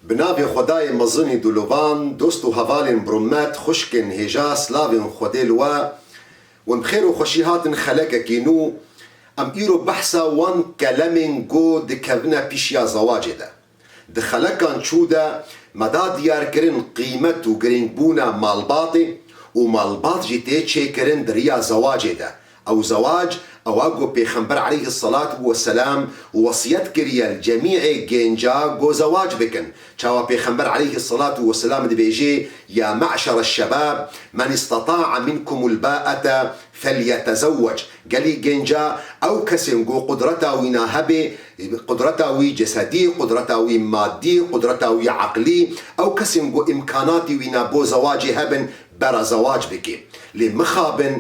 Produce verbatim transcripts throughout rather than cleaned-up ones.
Bi navê Xwedayê mezinî dilovan, dost û hevalên bi rûmet, xwişkên hêja, slavên Xwedê li we. Hûn bi xêr û xweşî hatin xelekekî nû. Em îro behsa wan kelemên ku dikevine pîşiya zewacê de. Di xelekan çû de me da diyarkirin qîmet û girîngbûna malbatê û malbat jî tê çêkirin di riya zewacê de. Ew zewac, ewa ku Pêxember aleyhisselatu vesselam wesiyet kiriye li cemî'ê gênca ku zewac bikin. Çawa Pêxember aleyhisselatu vesselam dibêjê, "Ya me'şere şebab, men istata'a minkumul ba'ete felyetezewwec." Gelî gênca, ew kesên ku qudreta wîna hebe, qudreta wî cesedî, qudreta wî madî, qudreta wî eqlî, ew kesên ku îmkanatî wîna bo zewacê hebin, bera zewac bike. Lê mixabin,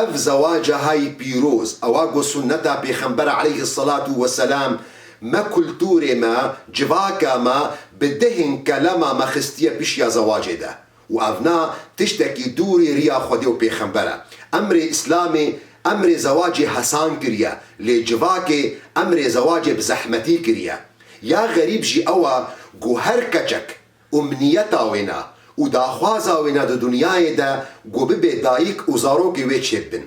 ev zewaca hay pîroz, ewa ku sunneta Pêxembera aleyhisselatu vesselam me kulturê me, civaka me bi dehên kelema me xistiye pişiya zewacê de. Û ev na tiştekî dûrî riya Xwedê û Pêxember e. Emrê Îslamê, emrê zewacê hesan kiriye, lê civakê emrê zewacê bi zehmetî kiriye. Ya xerîb jî ew e ku her keçek umniyeta wêna û daxwaza wêna di dinyayê de ku bibe dayik û zarokê wê çêbibin.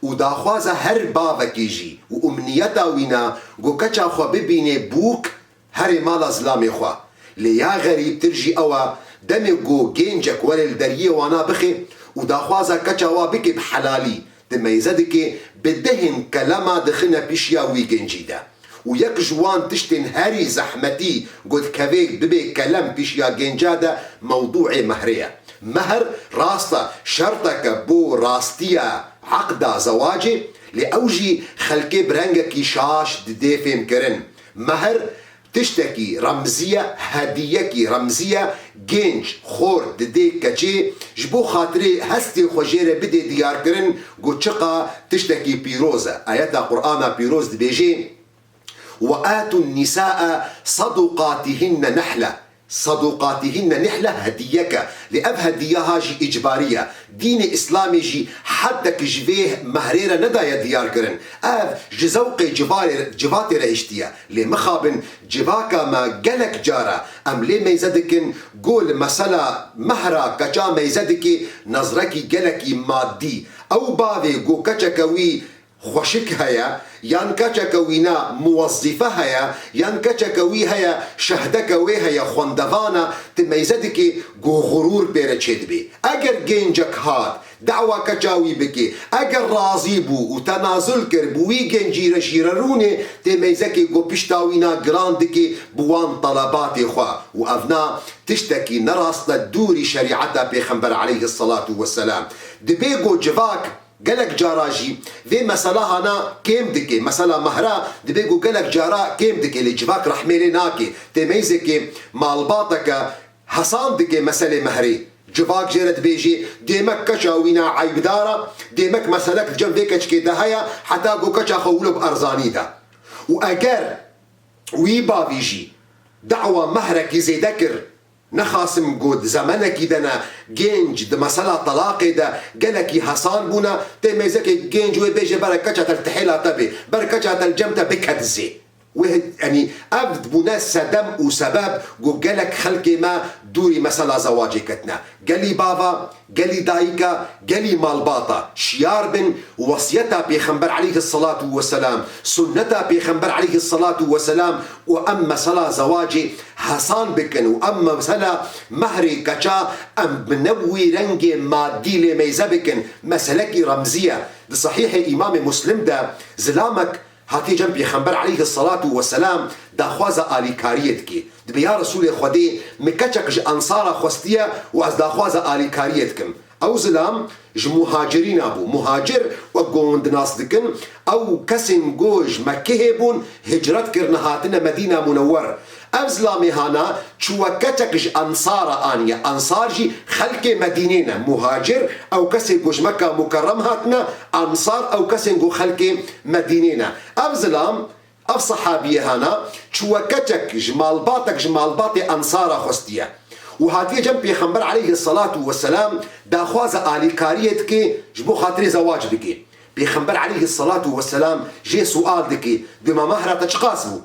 Û daxwaza her bavekî jî û umniyeta wîna ku keça xwe bibînê bûk herê mala zilamê xwe. Lê ya xerîbtir jî ew e, demê ku gêncek were li deriyê wana bixê û daxwaza keça wa bike bi helalî, di meyze dike, bi dehên kelema dixine pişiya wî gêncî de. Û yek ji wan tiştên herî zehmetî ku dikeve bibe kelem pişiya gênca de mewdûê mehrê ye. Mehr rast e, şerteke bo rastiya eqda zewacê, lê ew jî xelkê bi rengekî şaş didê fêmkirin. Mehr tiştekî remzî ye, hediyekî remzî ye, gênc, xort didê keçê, ji bo xatirê hestê xwe jê re bidê diyarkirin ku çiqa tiştekî pîroz e. Ayeta Qur'ana pîroz dibêjê, "Ve atun nisa'e saduqatihinne nehle." Saduqatihinne nehle hediyeke. Lê ev hediya ha jî îcbarî ye. Dînê Îslamê jî heddek ji vê mehrê re nedaye diyar kirin. Ev ji zewqê civarê, civatê re hiştiye. Lê mixabin civaka me gelek cara em lê meyze dikin, ku li mesela mehra keça meyze dike nezrekî gelekî madî. Ew bavê ku keçeke wî xweşik heye, yan keçeke wîna muwezîfe heye, yan keçeke wî heye, şehdeke wê heye, xwendevan e, tu meyze dikê ku xurûr pê re çêdibe. Eger gêncek hat, dawa keça wî bike, eger razî bû û tenazul kir, bi wî gêncî re jî re rûnê, tê meyzekê ku pişta wîna giran dike bi wan telebatê xwe. Û ev na tiştekî ne rast e, dûrî şerîeta Pêxember aleyhisselatu vesselam. Dibe ku civak Gelek cara jî vê mesela hana kêm dike. Mesela mehra dibe ku gelek cara kêm dike, lê civak rehmê lê nake. Tê meyzekê malbateke hesan dike meselê mehrê. Civak jê re dibêjê, dêmek keça wîna eybdar e, dêmek meselek di cem vê keçikê de heye, heta ku keça xwe wilo bi erzanî de. Û eger wî bavî jî dawa mehrekî zêde kir, Nexasim got, zemenekî de ne, gênc di mesela telaqê de gelekî hesan bûne, tê mêzekê gênc wê bêje bere keça te li tihêla te bê, ber keça te li cem te bike dizê. Wê, yanî ev bûne sedem û sebeb ku gelek xelkê me dûrî mesela zewacê ketine. Gelî bava, gelî dayika, gelî malbata, şiyar bin, wesiyeta Pêxember aleyhisselatu vesselam, sunneta Pêxember aleyhisselatu vesselam û em mesela zewacê hesan bikin û em mesela mehrê keça em bi ne wî rengê madî lê meyze bikin. Meselekî remzî ye. Di Sehîhê Îmamê Muslim de zilamek hatiye cem Pêxember aleyhisselatu vesselam daxwaza alîkariyê dikê. Dibê, ya Resûlê Xwedê, min keçek ji ensara xwestiye û ez daxwaza alîkariyê dikim. Ew zilam ji muhacirîna bû. Muhacir, wek ku hûn dinas dikin, ew kesên ku ji Mekkehê bûn, hicret kirine hatine Medîna Munewwer. Ev zilamê hana çûwe keçek ji ensara aniye. Ensar jî xelkê Medînê ne. Muhacir, ew kesê ku ji Mekka Mukerrem hatine, ensar, ew kesên ku xelkê Medînê ne. Ev zilam, ev sehabiyê hana, çûwe keçek ji malbatek ji malbatê ensara xwestiye. Û hatiye cem Pêxember aleyhisselatu vesselam daxwaza alîkariyê dike, ji bo xatirê zewac bike. Pêxember aleyhisselatu vesselam jê sual dike, dê ma mehra te çiqas bû?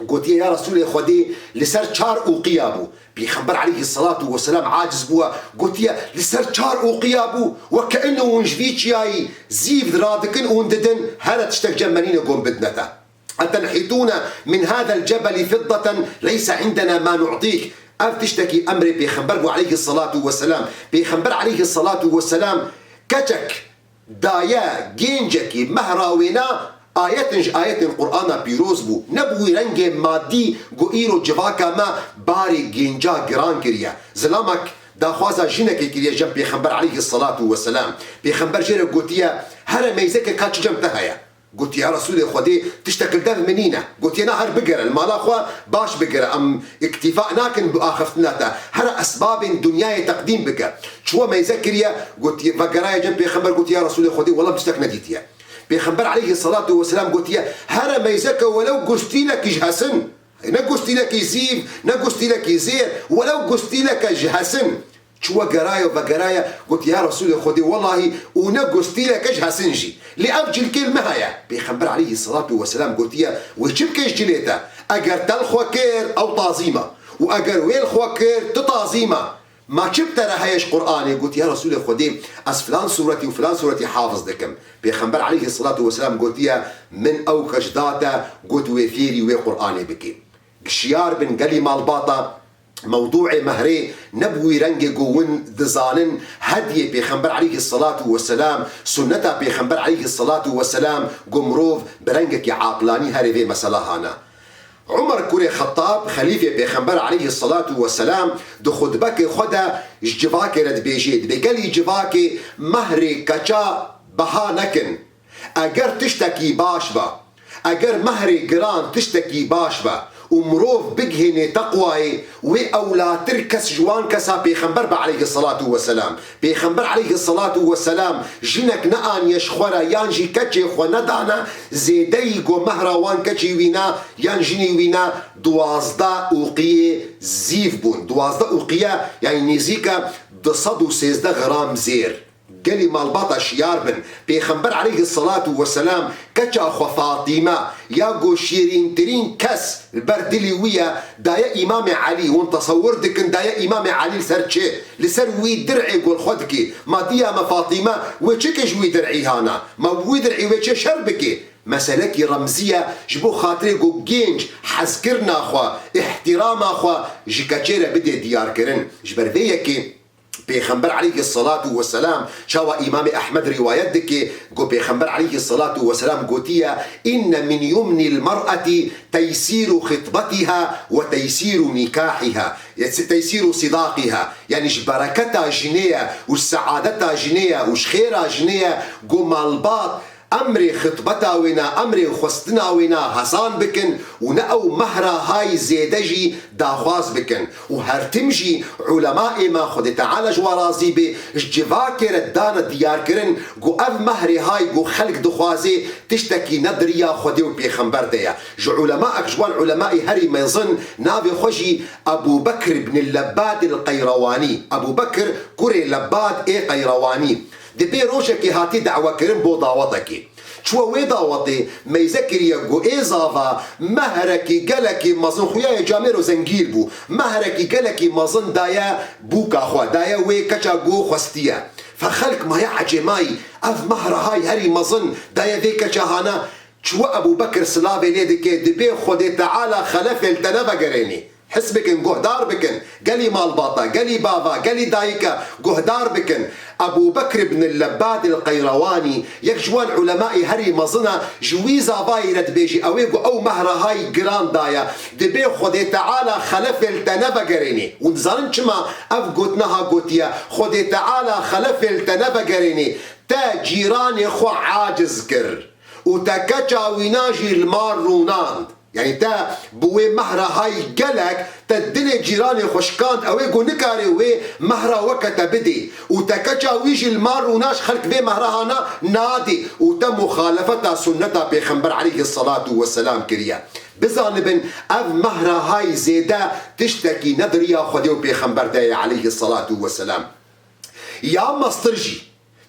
Gotiye, ya Resûlê Xwedê, li ser çar ûqiya bû. Pêxember aleyhisselatu vesselam aciz bûye, gotiye, li ser çar ûqiya bû, weke ino hûn ji vî çiyayî zîv radikin û hûn didin, here tiştek cem me nîne ku hûn bidine te. Etenhitûne min hâzel cebelî fiddeten leyse indena ma nu'tîk. Ev tiştekî emrê Pêxember bû aleyhisselatu vesselam. Pêxember aleyhisselatu vesselam keçek daye gêncekî mehra wêna, ayetin ji ayetên Qur'ana pîroz bû. Ne bi wî rengê madî ku îro civaka me barê gênca giran kiriye. Zilamek daxwaza jinekê kiriye cem Pêxember aleyhisselatu vesselam. Pêxember jê re gotiye, here meyzeke ka çi cem te heye? Gotiye, ya Resûlê Xwedê, tiştek li dev min nîne. Gotiye, na her bigere, li mala xwe baş bigere. Em îktîfa nakin bi axiftina te. Here esbabên dinyayê teqdîm bike. Çûye meyze kiriye, gotiye, vegeraye cem Pêxember, gotiye, ya Resûlê Xwedê, wela tiştek nedîtiye. Pêxember aleyhisselatu vesselam gotiye, here meyzeke welew gustîlekî ji hesin. Ne gustîlekî zîv, ne gustîlekî zêr, welew gustîleke ji hesin. Çûye geraye û vegeraye, gotiye, ya Resûlê Xwedê, welahî û ne gustîleke ji hesin jî. Lê ev cilkê li me heye. Pêxember aleyhisselatu vesselam gotiye, wê çi bike ji cilê te? Eger te li xwe kir, ew tazî me. Û eger wê li xwe kir, tu tazî me. Ma çi bi te re heye ji Qur'anê? Gotiye, ya Resûlê Xwedê, ez filan sûretî û filan sûretî hafiz dikim. Pêxember aleyhisselatu vesselam gotiye, min ew xweş da te, got wê fêrî wê Qur'anê bikî. Şiyar bin gelî malbata, mewdûê mehrê ne bi wî rengê ku hûn dizanin, hediyê Pêxember aleyhisselatu vesselam, sunneta Pêxember aleyhisselatu vesselam ku mirov bi rengekî aqlanî herê vê mesela hane. Umer kurê Xettab, xelîfê Pêxember aleyhisselatu vesselam, di xutbekê xwe de ji civakê re dibêjê, dibê, gelî civakê mehrê keça beha nekin. Eger tiştekî baş be, eger mehrê giran tiştekî baş be û mirov bigihênê teqwayê, wê ewlatir kes ji wan kesa Pêxember be aleyhisselatu vesselam. Pêxember aleyhisselatu vesselam jinek neaniye ji xwe re yan jî keçê xwe nedane, zêdeyî ku mehra wan keçî wî ne yan jinî wî ne, duwazdeh ûqiyê zîv bûn. Duwazdeh ûqiye, yanî nêzîke du sed û sêzdeh gram zêr. Gelî malbata şiyar bin. Pêxember aleyhisselatu vesselam keça xwe Fatîme ya ku şîrîntirîn kes li ber dilî wî ye, daye Îmamê Elî. Hûn tesewir dikin daye Îmamê Elî li ser çi? Li ser wî dir'ê ku li xwe dikî. Ma diya me Fatîme wê çi ke ji wî dir'î hana? Ma bi wî dir'î wê çi şer bikî? Meselekî remzî ye ji bo xatirê ku gênc hezkirina xwe, îhtîrama xwe ji keçê re bidê diyarkirin. Ji ber vê yekê Pêxember aleyhisselatu vesselam, çawa Îmamê Ehmed rîwayet dike, ku Pêxember aleyhisselatu vesselam gotiye, inne min yumnil mer'eti teysîru xitbetiha ve teysîru nikahiha, ye, teysîru sidaqiha. Yanî ji bereketa jinê ye û ji seadeta jinê ye û ji xêra jinê ye, ku malbat emrê xitbeta wê ne, emrê xwestina wê ne hesan bikin û ne ew mehra hay zêde jî daxwaz bikin. Û her tim jî ulemaê me, Xwedê Teala ji wan razî bê, ji civakê re dane diyarkirin ku ev mehrê hay ku xelk dixwazê tiştekî ne di riya Xwedê û Pêxember de ye. Ji ulemaek, ji wan ulemaê herî mezin navê xwe jî Ebû Bekr ibn Lebbad el-Qeyrewanî, Ebû Bekr kurê Lebbad ê Qeyrewanî. Dibê rojekê hatî dawekirin bo dawetekê. Çûye wê dawetê, meyze kiriye ku ê zava mehrekî gelekî mezin, xuya ye camêro zengîn bû, mehrekî gelekî mezin daye bûka xwe, daye wê keça ku xwestiye. Fe xelk maye ecêmayî, ev mehra hay herî mezin daye vê keça hane. Çûye Ebû Bekir silavê lê dike, dibê Xwedê Teala xelefê li te nevegerênê. His bikin, guhdar bikin. Gelî malbata, gelî bava, gelî dayika, guhdar bikin. Ebû Bekr ibn Lebbad el-Qeyrewanî, yek ji wan ulemaê herî mezin e, ji wî zavayî re dibêjî, ew ê ku ew mehra hay giran daye, dibê Xwedê Teala xelefê li te nevegerênê. Hûn dizanin çima ev gotina ha gotiye, Xwedê Teala xelefê li te nevegerênê, te cîranê xwe aciz kir û te keça wîna jî li mar rûnand. Yanî te bi wê mehra hay gelek te dilê cîranê xwe şikand, ew ê ku nikarê wê mehra weke te bidê û te keça wî jî li mar rûna, ji xelk vê mehra hana nadê û te muxalefeta sunneta Pêxember aleyhisselatu vesselam kiriye. Bizanibin, ev mehra hay zêde tiştekî ne di riya Xwedê û Pêxember de ye aleyhisselatu vesselam. Ya mestir jî,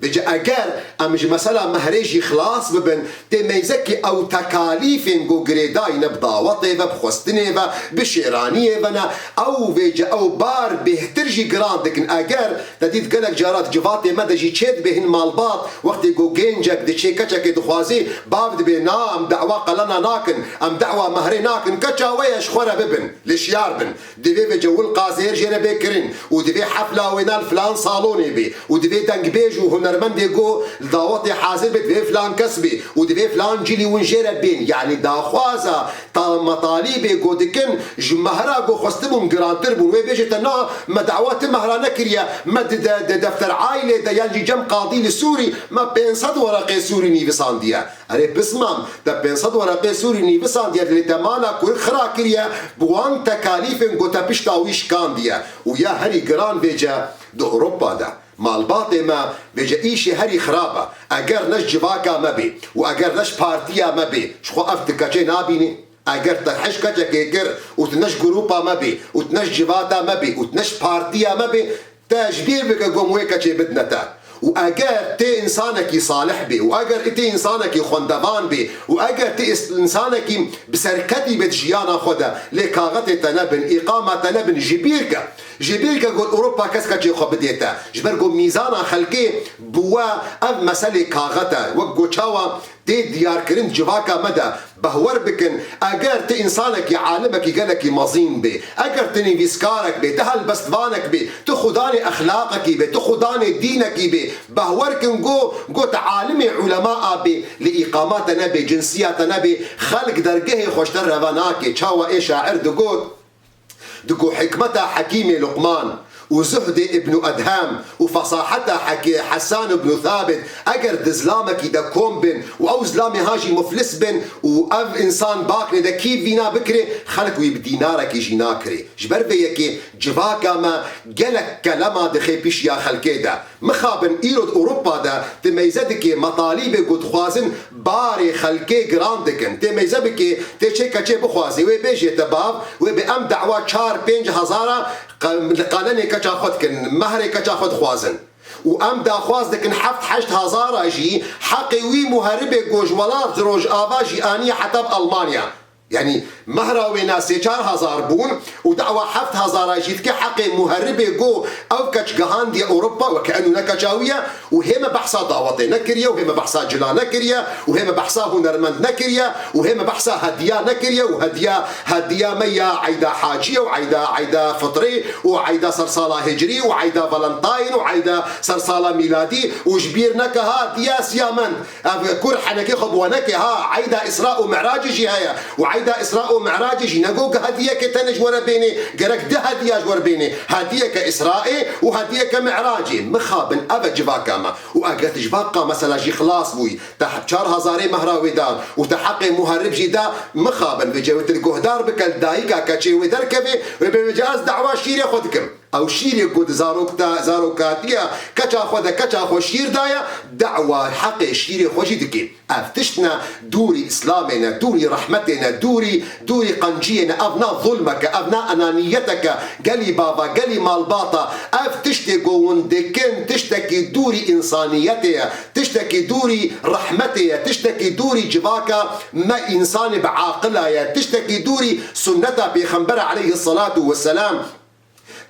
Vêce eger em ji mesela mehrê jî xilas bibin, tê meyzekî ew tekalîfên ku girêdayî ne bi dawetê ve, bi xwestinê ve, bi şêraniyê ve ne, ew vêce ew bar bêhtir jî giran dikin. Eger te dît gelek cara di civatê me de jî çê dibe hin malbat, wextê ku gencek diçê keçekê dixwazî, bav dibê, na, em dawa qelena nakin, em dawa mehrê nakin, keça we ye ji xwe re bibin, lê şiyar bin. Divê vêce wilqa zêr jê re bê kirin û divê hefla wêna li filan salonê bê û divê dengbêj û hunermendê ku li dawetê hazir bê, divê filan kes bê û divê filan cilî win jê re bên. Yanî daxwaza ta-, metalîbê ku dikin ji mehra ku xwestibûn girantir bûn. Wê bêje te, na, me dawa ti mehra nekiriye, me di de, de defter aîlê de yan jî cem qadî li Sûrî me pênc sed wereqê Sûrî nîvisandiye. Erê pismam, te pênc sed wereqê Sûrî nîvisandiye, lê te mala kurik xira kiriye, bi wan tekalîfên ku te pişta wî şikandiye û ya herî giran vêce di Ewropa de. Malbatê me vêce îşê herî xirab e. Eger ne ji civaka me bê û eger ne ji partiya me bê, ji xwe ev ti keçê nabînî? Eger te hej keçekê kir û tu ne ji grûpa me bê û tu ne ji civata me bê û tu ne ji partiya me bê, te ji bîr bike ku em wê keçê bidine te. Û eger tê însanekî salih bê û eger tê însanekî xwendevan bê û eger tê îs-, însanekî bi serketî bê di jiyana xwe de, lê kaxetê te nebin, îqama te nebin, ji bîr ke. Ji bîr ke ku li Ewropa kes keçê xwe bidê te. Ji ber ku mîzana xelkê bi we ev meselê kaxet e. Wek ku çawa tê diyarkirin civaka me de, behwer bikin, eger ti însanekî, alimekî gelekî mezîn bê, eger ti nivîskarek bê, ti helbestvanek bê, ti xudanê exlaqekî bê, ti xudanê dînekî bê, behwer kin ku, ku ti alimê ulema a bê, lê îqama te nebê, cinsiya te nebê, xelk dergehê xwe ji te reva nake. Çawa ê şair digot, Digo hikmeta Hekîmê Luqman û zuhdê Ibnu Edhem û fesaheta Hekê Hesan ibnu Thabit eger di zilamekî de kom bin û ew zilamê ha jî muflis bin û ev însan baknê de kî vîna bikirê, xelk wî bi dînarekî jî nakirê. Ji ber vê yekê civaka me gelek kelema dixê pişiya xelkê de. Mixabin îro di Ewropa de ti meyze dikê metalîbê ku dixwazin barê xelkê giran dikin. Tê meyze bikê, tê çê keçê bixwazê, wê bêjê te bav, wê bi em dawa çar pênc hezara qe-, li qalenê keça xwe dikin, mehrê keça xwe dixwazin. Û em daxwaz dikin heft heşt hezara jî heqê wî muheribê ku ji welat, ji Rojava jî aniye heta bi Almanya. Yanî mehra wêna sê çar hezar bûn û dawa heft hezara jî dike heqê muheribê ku ev keç gihandiye Ewropa, weke enû ne keça wî ye û hê me behsa dawetê nekiriye û hê me behsa cila nekiriye û hê me behsa hunermend nekiriye û hê me behsa hediya nekiriye û hediya, hediya me ya eyda haciyê û eyda, eyda fitrê û eyda sersala hicrî û eyda valentayne û eyda sersala mîladî û ji bîr neke ha diya siyamend. Ev kur henekê xwe bi we neke ha, eyda Îsra û Mi'racê jî heye. Û eyda Îsra û Mi'racê jî ne go hediyeke tenê ji we re bênê, gerek du hediya ji we re bênê. Hediyeke Îsraê û hediyeke Mi'racê. Mixabin ev e civaka me. Û eger tu ji vaka mesela jî xilas bûyî, te çar hezarê mehra wê dan û te heqê muherib jî da, mixabin vêce wê tu guhdar bike, li dayika keçê wê derkevê, wê bê vêce ez dawa şîrê xwe dikim. Ew şîrê ku di zarokta-, zarokatiya keça xwe de keça xwe şîr daye, dawa heqê şîrê xwe jî dike. Ev tişt ne, dûrî Îslamê ne, dûrî rehmetê ne, dûrî, dûrî qenciyê ne, ev na zulmek e, ev na enaniyeteke gelî bava, gelî malbata. Ev tiştê ku hûn dikin, tiştekî dûrî însaniyetê ye, tiştekî dûrî rehmetê ye, tiştekî dûrî civaka me însanê bi aqila ye, tiştekî dûrî sunneta Pêxembera aleyhisselatu vesselam.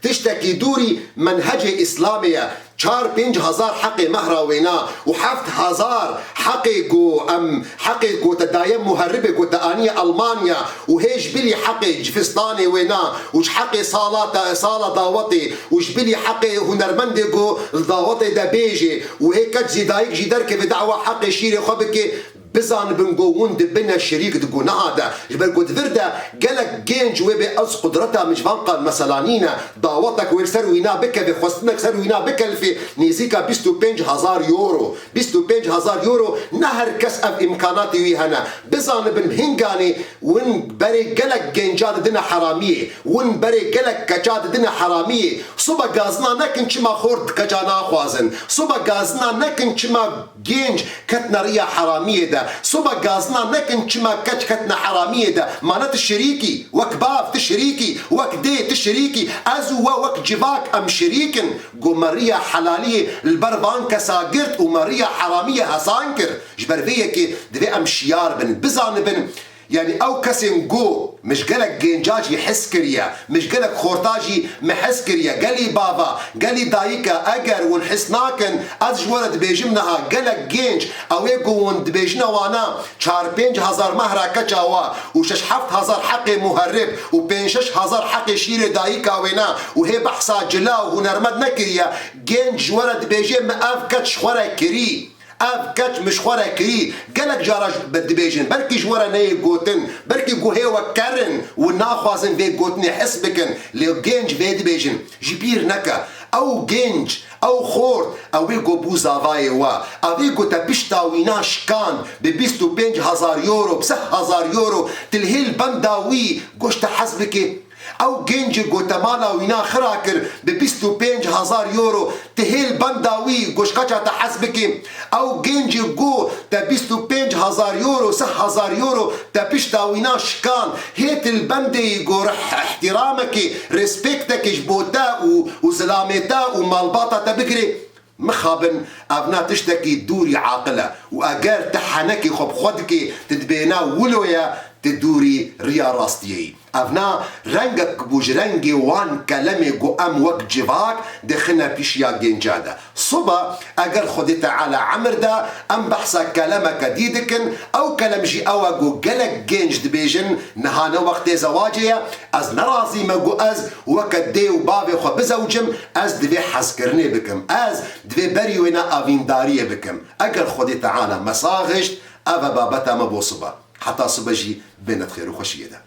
Tiştekî dûrî menhecê Îslamê ye. Çar pênc hezar heqê mehra wêna û heft hezar heqê ku em, heqê ku te daye muheribê ku te aniye Almanya û hê ji bilî heqê cifistanê wêna û ji heqê sala te, sala dawetê û ji bilî heqê hunermendê ku li dawetê de bêjê û hê keç zî dayik jî derkeve dawa heqê şîrê xwe bike. Bizanibin ku hûn dibine şirîk di gunaha de. Ji ber ku di vir de gelek genc wê bê ez qudreta min ji van qal mesela nîne, dawetek wê li ser wîna bikeve, xwestinek ser wîna bikelifê, nêzîka bîst û pênc hezar euro. Bîst û pênc hezar euro, ne her kes ev îmkanatê wî hene. Bizanibin hinganê win berê gelek genca didine heramiyê, win berê gelek keça didine heramiyê. Sibe gazina nekin çima xort keça naxwazin. Sibe gazina nekin çima Genç ketine riya heramiyê de. Soba gazina nekin çima keç ketine heramiyê de. Ma ne tu şirîkî? Wek bav tu şirîkî, wek dê tu şirîkî. Ez û we wek civak em şirîk in. Go me riya helaliyê li ber van kesa girt û me riya heramiyê hesan kir. Ji ber vê yekê divê em şiyar bin, bizanibin. Yanî ew kesên go min ji gelek genca jî hez kiriye, min ji gelek xorta jî min hez kiriye, gelî bava, gelî dayika, eger hûn hez nakin, ez ji we re dibêjim niha gelek genc, ew ê ku hûn dibêjine wana çar pênc hezar mehra keça wa û şeş heft hezar heqê muherrib û pênc şeş hezar heqê şîrê dayika wêna û hê behsa cila û hunermend nekiriye, genc ji we re dibêje min ev keç ji xwe re kirî. Ev keç min ji xwe re kirî. Gelek cara ji, dibêjin, belkî ji we re neyê gotin, belkî guhê we ker in û naxwazin vê gotinê his bikin, lê genc vê dibêjin. Ji bîr neke, ew genc, ew xort, ew ê ku bû zavayê we, ew ê ku te pişta wîna şikand bi bîst û pênc hezar euro, bi sih hezar euro, tu li hêl benda wî goş te hez bikê. Ew gencê ku te mala wîna xira kir bi bîst û pênc hezar euro, tu hê li benda wî goşkaça te hez bikî. Ew gencê ku te bîst û pênc hezar euro, sih hezar euro te pişta wîna şikan, hê tu li bendê yî ku rih-, ihtiramekê, respektekê ji bo te û, û zilamê te û malbata te bigirê. Mixabin, ev na tiştekî dûrî aqil e û eger tu henekê xwe bi xwe dikê, tu dibêne wilo ye, tu dûrî riya rastiyê yî. Ev na rengek bû ji rengê wan kelemê ku em wek civak dixine pîşiya genca de. Siba, eger Xwedê Teala emir de, em behsa kelemeke dî dikin, ew kelem jî ew e ku gelek genc dibêjin, niha ne wextê zewacê ye, ez ne razî me ku ez weke dê û bavê xwe bizewcim, ez divê hezkirinê bikim, ez divê berî wêna evîndariyê bikim. Eger Xwedê Teala me saxişt, ev e babeta me bo siba. Heta sibe jî bêne di xêr û xweşiyê de.